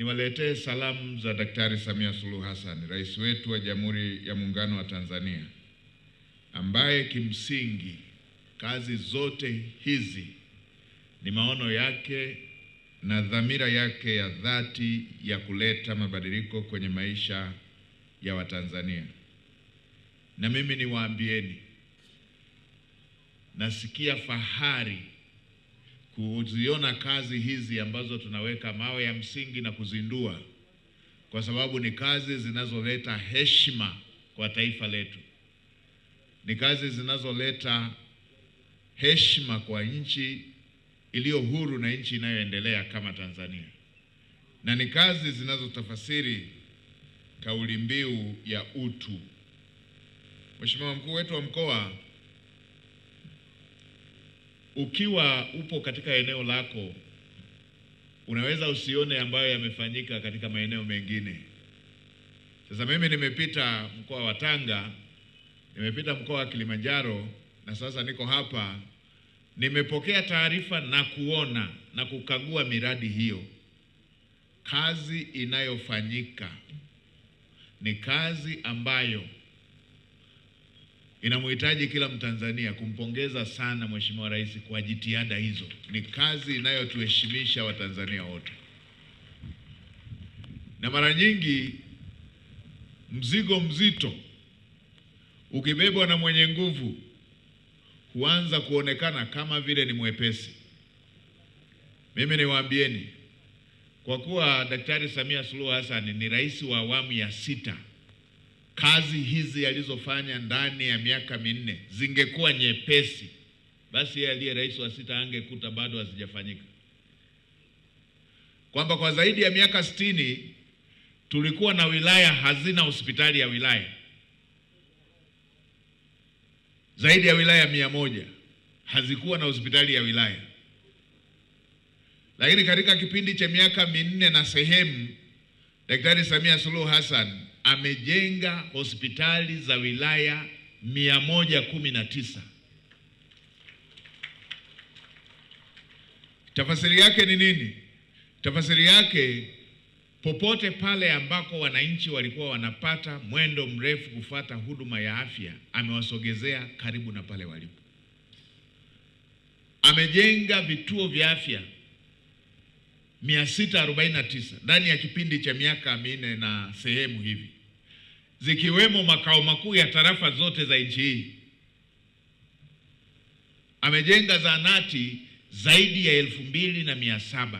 Niwaletee salamu za Daktari Samia Suluhu Hassan, Rais wetu wa Jamhuri ya Muungano wa Tanzania, ambaye kimsingi kazi zote hizi ni maono yake na dhamira yake ya dhati ya kuleta mabadiliko kwenye maisha ya Watanzania. Na mimi niwaambieni, nasikia fahari kuziona kazi hizi ambazo tunaweka mawe ya msingi na kuzindua, kwa sababu ni kazi zinazoleta heshima kwa taifa letu. Ni kazi zinazoleta heshima kwa nchi iliyo huru na nchi inayoendelea kama Tanzania. Na ni kazi zinazotafasiri kauli mbiu ya utu. Mheshimiwa mkuu wetu wa mkoa, ukiwa upo katika eneo lako unaweza usione ambayo yamefanyika katika maeneo mengine. Sasa mimi nimepita mkoa wa Tanga, nimepita mkoa wa Kilimanjaro, na sasa niko hapa. Nimepokea taarifa na kuona na kukagua miradi hiyo. Kazi inayofanyika ni kazi ambayo inamhitaji kila Mtanzania kumpongeza sana Mheshimiwa Rais kwa jitihada hizo. Ni kazi inayotuheshimisha Watanzania wote. Na mara nyingi mzigo mzito ukibebwa na mwenye nguvu huanza kuonekana kama vile ni mwepesi. Mimi niwaambieni, kwa kuwa Daktari Samia Suluhu Hassan ni rais wa awamu ya 6, kazi hizi alizofanya ndani ya miaka 4 zingekuwa nyepesi, basi yeye aliye rais wa 6 angekuta bado hazijafanyika. Kwamba kwa zaidi ya miaka 60 tulikuwa na wilaya hazina hospitali ya wilaya. Zaidi ya wilaya 100 hazikuwa na hospitali ya wilaya. Lakini katika kipindi cha miaka 4 na sehemu, Daktari Samia Suluhu Hassan amejenga hospitali za wilaya 119. Tafasiri yake ni nini? Tafasiri yake, popote pale ambako wananchi walikuwa wanapata mwendo mrefu kufuata huduma ya afya, amewasogezea karibu na pale walipo. Amejenga vituo vya afya 649 ndani ya kipindi cha miaka 4 na sehemu hivi, zikiwemo makao makuu ya tarafa zote za nchi hii. Amejenga zahanati zaidi ya 2700.